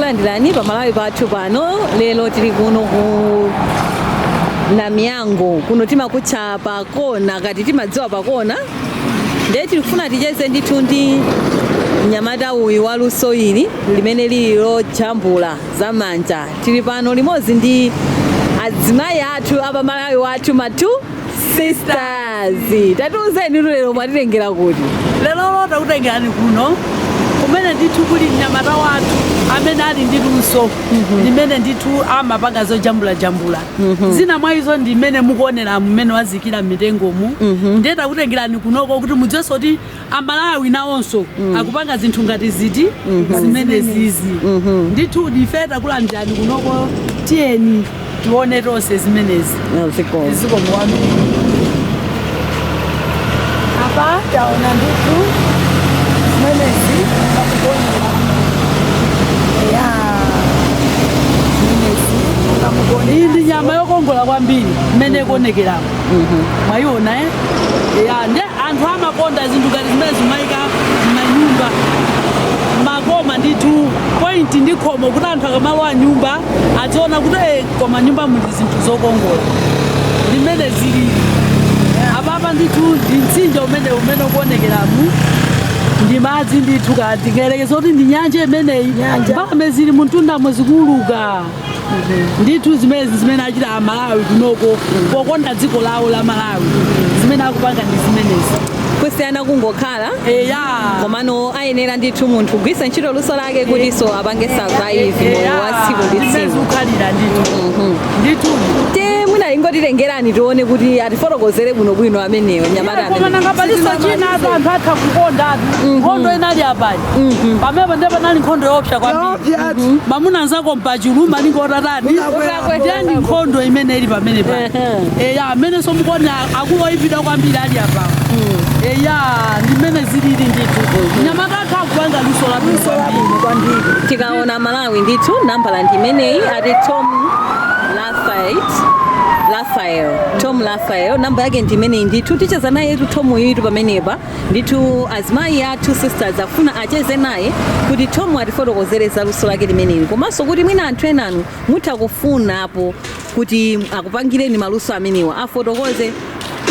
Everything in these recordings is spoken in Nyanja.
Takulandirani pa Malawi pathu pano. Lero tili kuno ku Namiyango, kuno timakutcha pakona, kati timadziwa pakona. Ndiye tikufuna ticheze ndithu ndi mnyamata uyu waluso ili limene lili lojambula zamanja. Tili pano limodzi ndi azimayi athu apa Malawi wathu, ma two sisters. Tatiuzeni, lero mwatitengera kuti? Lero takutengerani kuno kumene ndithu kuli mnyamata wathu amene ali ndi luso limene ndithu amapanga zojambulajambula. Zina mwa izo ndi mmene mukuonera, mmene wazikira mitengomu. Ndiye takutengerani kunoko kuti mudziwenso kuti Amalawi nawonso akupanga zinthu ngati ziti zimene zizi. Ndithu ife takulandirani kunoko, tiyeni tione tonse zimenezi. Zikomo. Zikomo kwambiri. Apa taona ndithu zimenezi ngamukuonera ya zimenezi ngamukuonera. Iyi ndi nyama yokongola kwambiri mmene ikuonekeramo, mwayiona, eh? Ya, nde anthu amakonda zinthu ngati zimene zimayika m'manyumba, makoma ndithu, point ndi khomo, kuti anthu akamalowa nyumba aziona kuti koma nyumba muli zinthu zokongola limene zilili apapa. Ndithu ndi mtsinje umene ukuonekeramu, ndi madzi ndithu, kati tingayerekeza kuti ndi nyanja imeneyi. Nyanja. Mbalame zili mumtundamo zikuuluka ndithu. Zimene zimene achita Amalawi kunoko pokonda dziko lawo la Malawi, zimene akupanga ndi zimenezi. Kusiyana kungokhala, eya komano ayenera ndithu munthu kugwiritsa ntchito luso lake kutinso apange survive moyo wa tsiku ndi zimene tsiku. Zikukhalira ndithu ndithu. Te mwina ingotitengerani tione kuti atifotokozere bwinobwino amenewo nyamata koma amene. Nanga paliso china atu anthu atha kukondatu. Nkhondo inali apayi pamene ndiye panali nkhondo yoopsa kwambiri. Yoopsa. Mamuna nzako mpachulu malinga otatani. Ndiye ndi nkhondo imene ili pamene pa eya, amene somukuona akulu oyipidwa kwambiri ali apawo. Eya, ndimene zilili ndithu. Nyamata atha kupanga luso labwino Luso kwambiri. labwino kwambiri. Tikaona Malawi ndithu, nambala ndi imeneyi, ati Tom Rafael, Rafael, Tom Rafael, namba yake ndi imeneyi ndithu. Ticheza naye tu Tom yitu pamenepa ndithu. Azimayi athu sisters afuna acheze naye kuti Tom atifotokozere za luso lake limeneli, komanso kuti mwina anthu enanu mutha kufunapo kuti akupangireni maluso amenewa. Afotokoze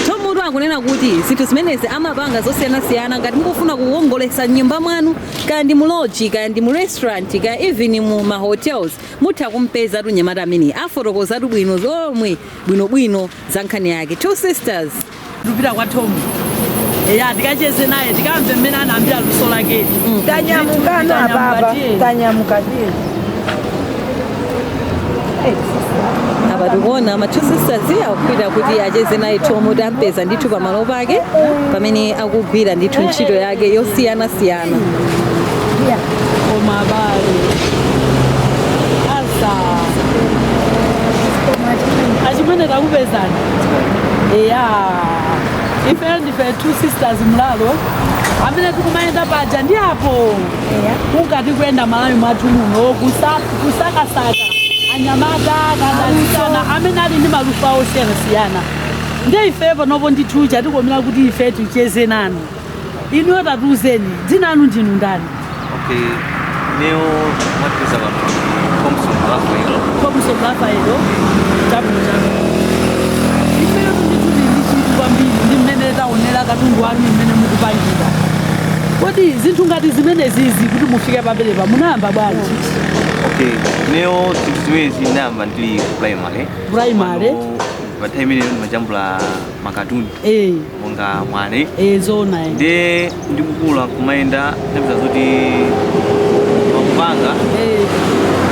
Tomutu akunena kuti zinthu zimenezi amapanga zosiyanasiyana. Ngati mukufuna kukongolesa nyumba mwanu, kaya ndi mu lodge, kaya ndi mu restaurant, kaya even mu ma hotels, mutha kumpeza tu nyamata amene afotokozatu bwino zomwe bwinobwino za nkhani yake. Two sisters. Tupita kwa Tom, eya, tikacheze naye, tikamve mmene anayambira luso lakeli. Tanyamukana apapa, tanyamuka tiye. Apa tikuona ma two sisters akupita kuti acheze naye Tom. Tampeza ndithu pamalo pake pamene akugwira ndithu ntchito yake yosiyanasiyana. Koma abale asa achimene takupezani. Eya, ife ndife two sisters mulalo amene tikumayenda paja ndi apo kungati kuyenda Malawi mwathu muno kusakasaka anyamata kana atsikana amene ali ndi maluso osiyanasiyana. Ndiye ife panopo ndithu chatikomera kuti ife ticheze nanu. Inuyo tatiuzeni, dzina anu ndinu ndani? Okay, ineyo mwatipeza pano Thompson Rafael. Thompson Rafael, chabwino chabwino. Ifeyo ndithu tili ndi chidwi kwambiri ndi mmene taonera katundu wanu mmene mukupangira. Kodi zinthu ngati zimenezizi, kuti mufike pamenepa, munayamba bwanji? Okay, ineyo zinthu zimenezi ndinayamba ndili ku primary. Primary. Pa nthawi imeneyo ndimajambula makatuni monga mwane. Zona, eh. Ndiye ndikukula kumayenda, ndapeza zoti makupanga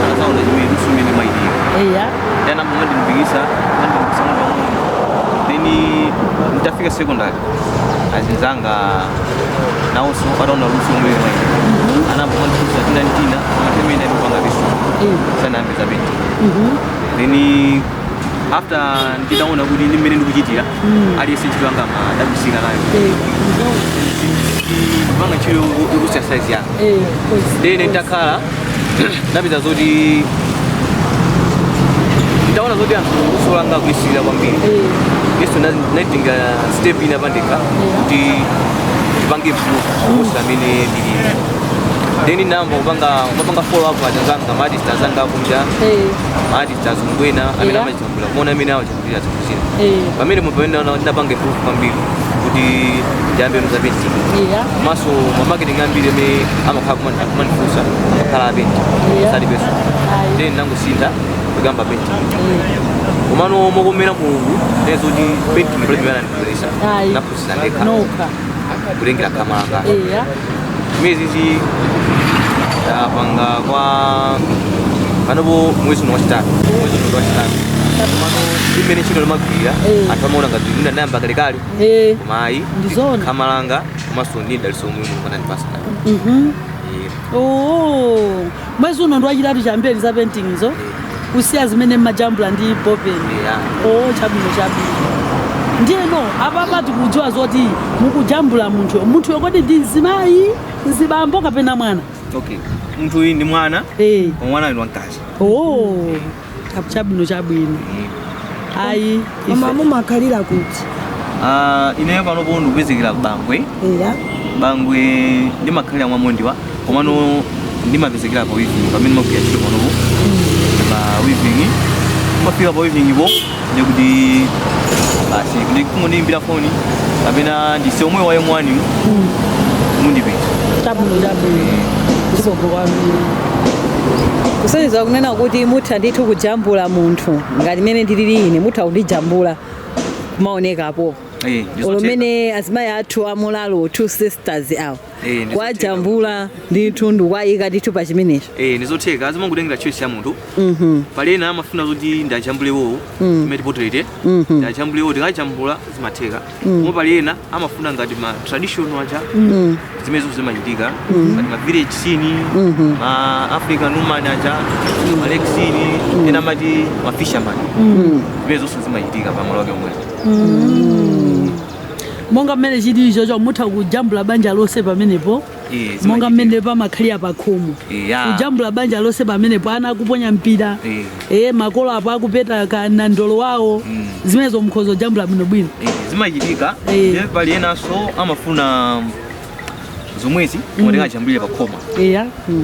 anazaona chimene luso imene mayitika. Ndi anamba mandilimbikisa, mandilimbikisa pang'ono. Then nditafika secondary, azinzanga nawonso ataona luso lomwe mayitika, anamba mandiphunzitsa tina ndi tina. Nthawi imene ndikupanga visu, sanayambe za painting. Then after nditaona kuti ndi mmene ndikuchitira, aliyense ntchito yanga amadabwisika nayo, kupanga ntchito yokusiya size yanga. Then nditakhala, ndapeza zoti nditaona zoti anthu luso langa akulisirira kwambiri, yesu natenga step ina pandekha kuti ndipange improve kuposa amene ndilili. Then ndinayamba kupanga kumapanga follow up anzanga, ma artist anzanga akunja, ma artist azungu ena amene amajambula, kuona amene awajambulira zinthu zina. Pamene pamene ndinapanga improve kwambiri kuti ndiyambe za painting. Komanso ma marketing ambiri amene amakhala akumandifunsa amakhala a painting, osati peso. Then ndinangosintha kuyamba painting. Komano mokomera Mulungu nezoti painting palibe anandiphunzitsa. Ayi. Naphunzitsa ndekha Nokha. Kutengera khama langa. Zimenezi ndapanga kwa panopo mwezi uno wachitatu, mwezi uno wachitatu. Komano imene ntchito limagwira, anthu amaona ngati mwina ndayamba kalekale, koma ayi. Ndizona. Khama langa komanso ndi dalitso omwe Mulungu anandipasa. Oh, mwezi uno ndi wachitatu chambeni za painting zo, kusiya zimene mmajambula ndi bopeni? Yeah. Oh, chabwino, chabwino. Ndiyeno apapa tikudziwa zoti mukujambula munthuyo. Munthuyo kodi ndi mzimayi, mzibambo kapena mwana? Okay, munthu uyu ndi mwana. Koma mwana ndi wamkazi. Oh, chabwino, chabwino. Ayi. Koma mumakhalira kuti? Ah, ineyo panopo ndikupezekera Bangwe. Bangwe ndimakhalira mwamondiwa, komano ndimapezekera pa weaving pamene magwira ntchito panopo. Pa weaving kumafika pa weaving po, ndikuti basi kungondiyimbira foni kapena ndise omwe wa M1 mundipeza. Chabwino, chabwino, zikomo kwambiri. Kusonyeza kunena kuti mutha ndithu kujambula munthu ngati mene ndilili ine, mutha kundijambula kumaoneka apopo. Eh, ndizotheka. Olomene azimayi athu amulalo, two sisters awo, Eh, ndizotheka. kwajambula ndithu ndikwayika ndithu pa chimenecho. Eh, ndizotheka, azimangotengera choice ya munthu. Pali ena amafuna kuti ndajambulewo imene portrait, ndajambulewo, tikajambula zimatheka. Koma pali ena amafuna ngati ma traditional aja, zimene zimachitika ngati ma village scene, ma African woman aja, ma lake scene, ena amati ma fisherman, zimene zonse zimachitika pamalo ake omwe. Monga mmene chili ichocho, mutha kujambula banja lonse pamenepo? Eh, Monga zimachitika. mmene pamakhalira pakhomo, kujambula banja lonse pamenepo, ana akuponya mpira, makolo apo akupeta kanandolo wawo, zimenezo mukhoza kujambula bwinobwino? Eh, zimachitika. Eh. Pali enanso amafuna zomwezi koma tikajambulire pakhoma,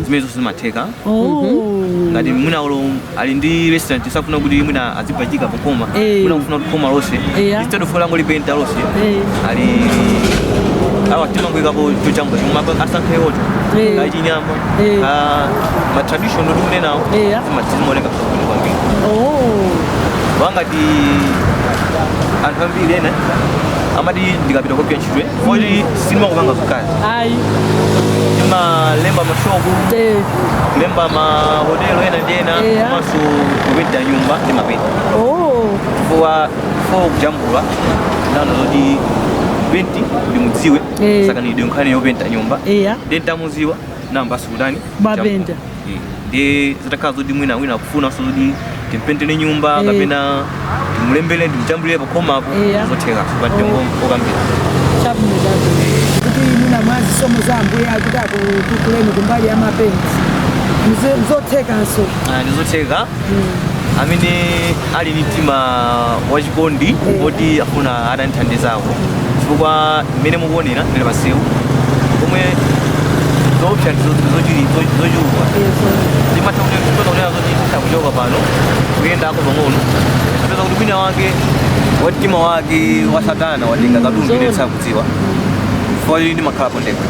zimene zonse zimatheka. Ngati mwina ulo ali ndi restaurant, safuna kuti mwina azipachika pakhoma, mwina kufuna kuti khoma lonse, instead of lango lipenta lonse, ali awa timangoikapo chojambula chomwe asankhe ocho, kachinyama, ka ma traditional tikunenawo, zimaoneka bwino kwambiri. Wangati anthu ambiri ena amati ndikapita kugwira ntchito, foti sindimakupanga zokazi, Ayi. timalemba mashopu, kulemba mahotelo ena ndi ena, komanso kupenta nyumba ndimapenta. Chifukwa fo kujambula ndana zoti penti ndimudziwe, sakanidwe nkhani yopenta nyumba, ndi ntamuziwa namba sikutani. Mapenta. Ndi zitakhala zoti mwina wina akufunanso zoti timpentere nyumba, kapena timulembere, ndimujambulire pakhomapo, zotheka pa mtengo okambira. Chabwino, chabwino. Kuti mwina mwa zisomo za Ambuye akuti akutukuleni kumbali ya mapenti, mzothekanso? Ah, ndizotheka. Amene ali ndi mtima wachikondi woti afuna atandithandizako, chifukwa mmene mukuonera ndili pansewu pomwe zoopsa zochuluka, timatha kuti kunena zoti titha kuchoka pano kuyendako pang'ono, tipeza kuti wina wake wa mtima wake wa satana watenga katundu ine tisakudziwa, chifukwa choti ndimakhalapo ndekha.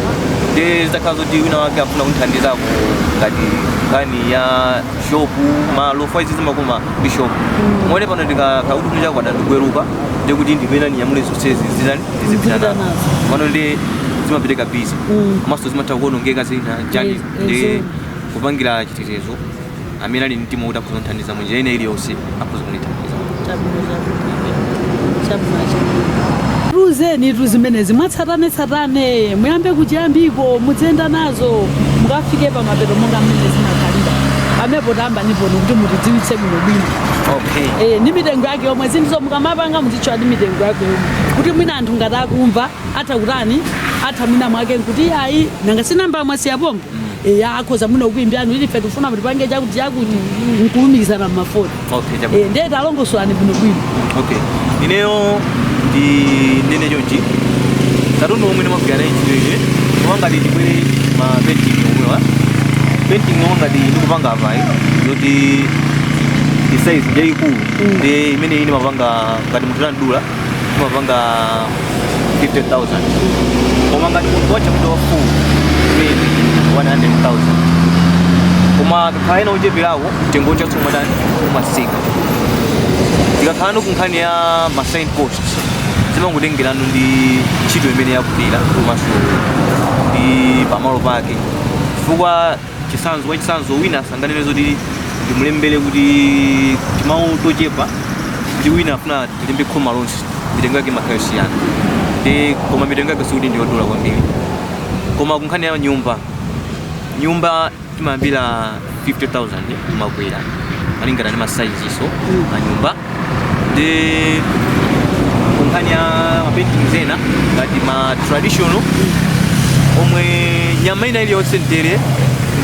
Ndi zitakhala zoti wina wake afuna kundithandizako ngati nkhani ya shopu, malo fa izi zimakoma ndi shopu mwene pano, ndikakhala kuti kunja kwada ndikweruka, ndikuti ndimene ndinyamule zonsezi zitani, ndizipita Ndizipita nazo nazo. pano, ndi zimapereka busy, komanso zimatha kuonongeka zina chani. Ndi kupangira chitetezo, amene ali mtima kuti akhoza kundithandiza munjira ina iliyonse, akhoza kundithandiza. Chabwino, chabwino, chabwino, chabwino. Tiuzeni tu zimenezi mwatsatanetsatane, muyambe kuchiyambiko, muziyenda nazo mukafike pamapeto monga mmene zimakhalira pamenepo. Tamba nipono kuti mutidziwitse bwinobwino. Okay. Eh, ndi mitengo yake yomwe, zinthuzo mukamapanga muzitchula ndi mitengo yake yomwe, kuti mwina anthu ngati akumva atha kutani, atha mwina mwake nkuti ayi, nanga sinamba mwasiya pompo, eya, akhoza mwina kuimbirani kuti ife tifuna mutipange chakuti chakuti, nkulumikizana mmafoni. Okay, chabwino. Eh, ndiye talongosolani bwinobwino. Okay, ineyo ndi ndine chonchi, katundu omwe ndimagwira naye ntchito ine, koma ngati tibwere ma painting omwewa. Painting yomwe ngati ndikupanga apayi, zoti ndi size yayikulu, ndi imene ine mapanga ngati munthu andidula imapanga 50,000, koma ngati munthu wachapidwa wa full imene 100,000, koma kakhala ina ocheperako mtengo chathu umatani, umasika. Tikakhala ku nkhani ya ma sign post, zimangotengerano ndi ntchito imene yakudera komanso ndi pamalo pake, chifukwa chisanzo kwa chisanzo, wina asanganene zoti ndimulembere kuti timawu tochepa ndi wina afuna tilembe khoma lonse, mitengo yake imakhala yosiyana. Ndi koma mitengo yake sikuti ndiyodula kwambiri. Koma ku nkhani ya nyumba, nyumba timayambira 50,000 kumakwera malingana ndi ma size iso a nyumba. Ndi ku nkhani ya ma paintings ena ngati ma traditional, omwe nyama ina iliyonse mtere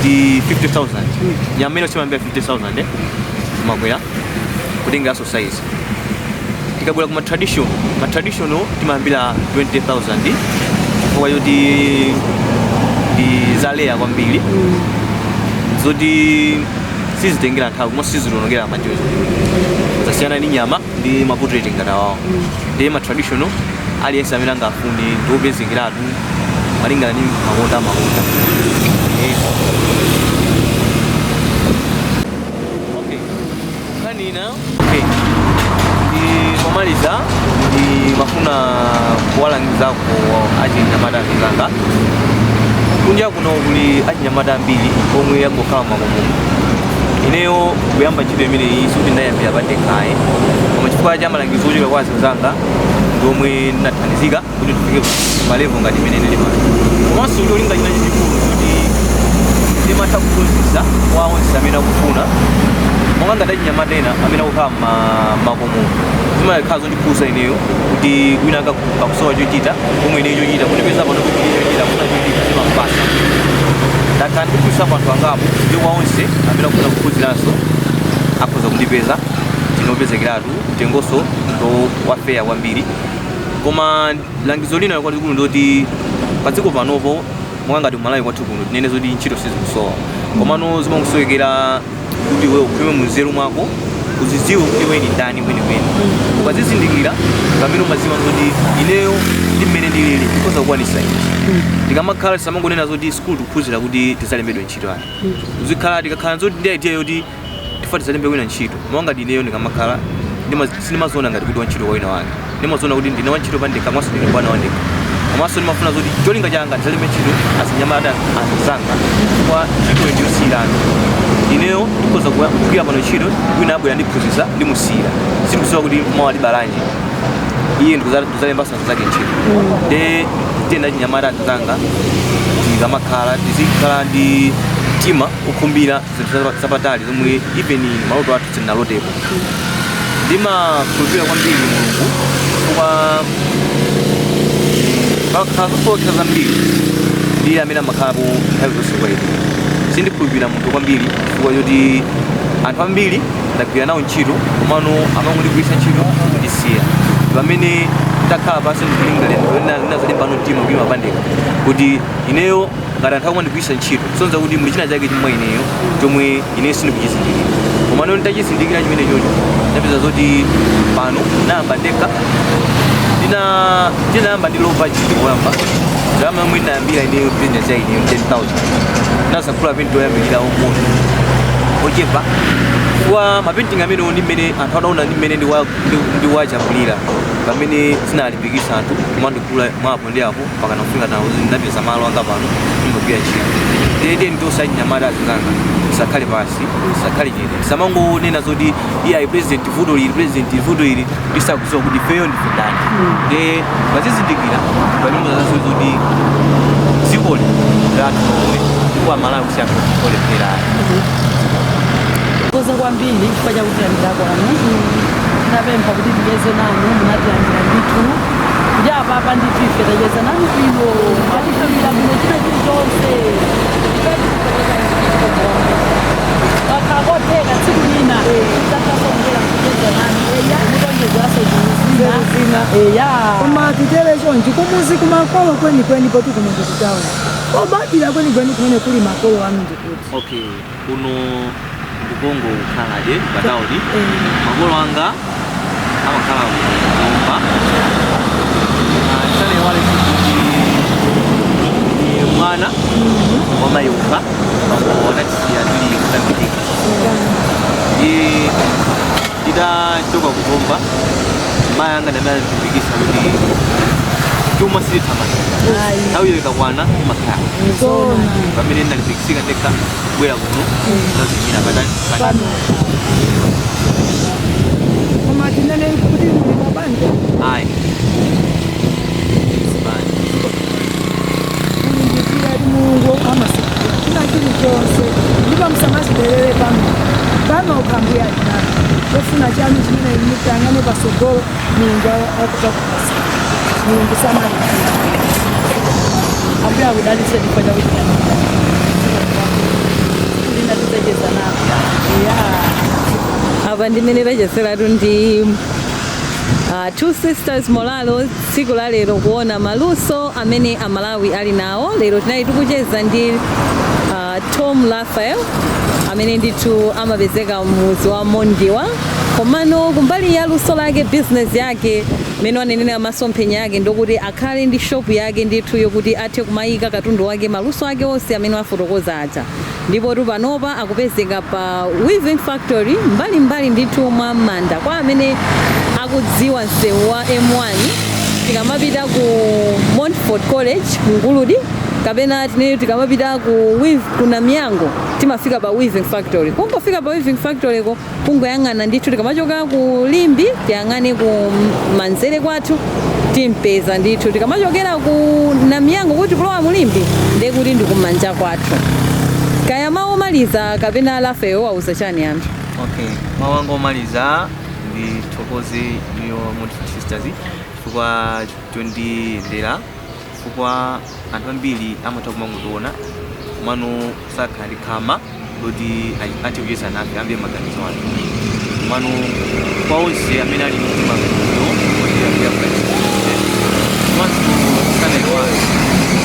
ndi 50,000, nyama iliyonse imayambira 50,000 kumakwera kutengeranso size. Tikabwera kuma traditional, ma traditional timayambira 20,000 chifukwa choti ndi zaleya kwambiri, zoti sizitengera nthawi koma sizitonongera majozi, zasiyana ndi nyama ndi ma portrait ngati awawo. Ndi ma traditional aliyense amene angafune ndi opezekeratu malingana ndi makonda amakonda. Okay. Nkhani ina, okay, ndi pomaliza ndi mafuna kuwalangizako achinyamata anzanga. Kunja kuno kuli achinyamata ambiri omwe angokhala makomo. Ineyo kuyamba ntchito imeneyi sikuti ndayambira pandekhayi, koma chifukwa cha malangizo ochokera kwa azinzanga ndi omwe ndinathandizika kuti ndifike pa level ngati imene ndili pano. Komanso cholinga china chachikulu kuti ndimatha kuphunzitsa kwa onse amene akufuna, monga ngati achinyamata ena amene akukhala makomo, zimakhala zondiphunzitsa ineyo kuti wina akakusowa chochita, omwe ineyo chochita kundipeza pano kuti ineyo chochita kufuna chochita zimampasa. Ndakhala ndikuphunzitsa anthu angapo, ndi kwa onse amene akufuna kuphunziranso akhoza kundipeza, tinopezekeratu, mtengonso ndo wa fair kwambiri. Koma langizo lina kwalikulu ndoti padziko panopo, monga ngati kumalawi kwathu kuno, tinene zoti ntchito sizikusowa, komano zimakusowekera kuti iwe ukhwime munzeru mwako, uzidziwe kuti iwe ni ndani kwenikweni. Ukazizindikira pamene umadziwa zoti ineyo ndi mmene ndilili ndikhoza kukwanisa izi. Tikamakhala tisamangonena zoti school tikuphunzira kuti tizalembedwe ntchito ayi. Uzikhala, tikakhala zoti ndi idea yoti tifa tizalembe wina ntchito, monga ngati ineyo ndikamakhala sindimaziona ngati kuti wantchito kwa wina wake, ndimaziona kuti ndine wantchito pandekha, komanso ndine bwana wandekha. Komanso ndimafuna zoti cholinga changa ndizalembe ntchito azinyamata anzanga, chifukwa ntchitoyo ndiyosiyirana. Ineyo ndikhoza kugwira pano ntchito, wina abwera ndiphunzitsa, ndimusiyira, sindikudziwa kuti mawa libalanji, iye ndikuzalembanso anzake ntchito. Nde tiyenda achinyamata anzanga, tikamakhala tizikhala ndi mtima ukhumbira zinthu zapatali zomwe even maloto athu sitinalotepo. Ndimakhulupirira kwambiri Mulungu chifukwa pakhala zofowokera zambiri, ndiye amene amakhalapo nthawi zonse kwa ine. Sindikhulupirira munthu kwambiri chifukwa choti anthu ambiri ndagwira nawo ntchito, komano amangondigwiritsa ntchito kundisiya. Pamene ndakhala pansi ndikulingalira, ndinazalimbano mtima kuyima pandekha kuti ineyo ngati anthu akumandigwiritsa ntchito, sonza kuti muli china chake chimwe ineyo chomwe ineyo sindikuchizindikira. Komano nditachizindikira chimene chocho, ndapeza zoti pano nayamba ndekha. Ndinayamba ndi low budget poyamba. Ndalama yomwe ndinayambira ineyo business ya ineyo 10,000, ndinasakhula paint oyambirira ong'ono ochepa kwa ma painting amene ndi mmene anthu adaona ndi mmene ndiwachambulira, pamene zinalimbikitsa anthu kumandikula mwapo ndi apo mpaka nafika nawo ndinapeza malo anga pano ndimagwira ntchito. Ndiyete nditosa achinyamata azinzanga, tisakhale pansi, tisakhale chete, tisamangonena zoti iye ayi president vuto lili, president vuto ili, tisakudziwa kuti ifeyo ndife ndani. Nde pazizindikira pamene muzaziwe zoti dzikoli lathu lomwe ndipo Amalawi kusiyana olephera. Koza kwambiri chifukwa chakutilandira kwanu. Tinapempha kuti ticheze nanu, munatilandira ndithu. Ndi apapa ndithu ife tacheza nanu bwino, mwatitambira bwino china chilichonse. Wakhala kotheka tsiku lina tidzakhaso kubwera kucheza nanu, mutonjezeranso zina. Zina. Eya. Koma titere chonchi. Chonchi kumuzi kumakolo kwenikweni, poti kuno ndikutaona obadira kwenikweni kumene kuli makolo anu ndikuti? Okay, kuno ndikongo kukhalade patauni. Makolo anga amakhala kunyumba. Ndisanaiwale kuti ndi mwana wamayuka, bambo anatisiya tili kutambirika. Ndi nditachoka kukomba, mayi anga ndamene anandilimbikitsa kuti chuma sitithamanga, nthawi iyo ikakwana imakhala. Zona. Pamene ndinalimbikitsika ndekha kubwera kuno, ndazimira patali. Pano koma tinene kuti muli mabanja? Ayi, sibani. Mulimbikira, Mulungu amasikira china chilichonse, ndipo musamazibwerere pano pano ukhambuya tinano chofuna chanu chimene mutang'ane pasogolo, Mulungu akuzakupasa. Mulungu samalipira. Ambuye akudalitse chifukwa chakuti lina tidzacheza nawo ya. Apa ndimene tacheseratu ndi Two Sisters Molalo tsiku la lero, kuona maluso amene Amalawi ali nawo. Lero tinali tikucheza ndi Tom Raphael amene ndithu amapezeka mudzi wa Mondiwa, komano kumbali ya luso lake, business yake, mmene wanenera masomphenya yake ndokuti akhale ndi shop yake ndithu yokuti athe kumayika katundu wake, maluso ake onse amene wafotokoza aja. Ndipo panopa akupezeka pa Weaving Factory, mbalimbali ndithu mwa manda. Kwa amene akudziwa msewu wa M1, tikamapita ku Montfort College Nguludi, kapena tinene tikamapita ku Namyango, timafika pa Weaving Factory. Kungofika pa Weaving Factory ko, kungoyang'ana ndithu, tikamachoka ku Limbi tiyang'ane ku manzere kwathu, timpeza ndithu. Tikamachokera ku Namyango kuti kulowa mulimbi, ndekuti ndi kumanja kwathu. Kaya mawu omaliza, kapena Rafael wauza chani anthu? Okay, mawu anga omaliza, ndithokoze niyo Montfort Sisters chifukwa chondiyendera, chifukwa anthu ambiri amatha kumangotiona komano sakhala ndi khama loti athe kucheza nafe, amve maganizo athu. Komano kwa onse amene ali mtima kuno kuti ambuye akudalitse, komanso sanaiwale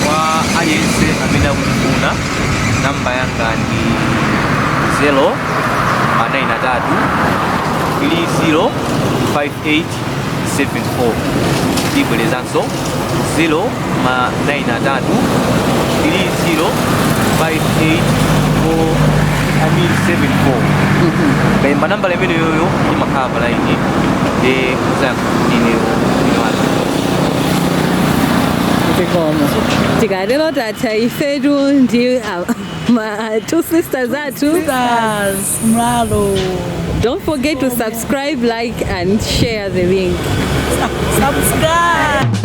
kwa aliyense amene akundifuna, namba yanga ndi 0 93 30 58 74. Ndibwerezanso, 0 ma 93 30 58 4, I mean 74. Kayimba nambala imene yoyo, imakhala pa line ndi muzayankha ineyo ino. Zikomo. Tikatero tatha ifetu ndi ma two sisters athu. Sisters Mlalo. Don't forget to subscribe, like and share the link. Subscribe.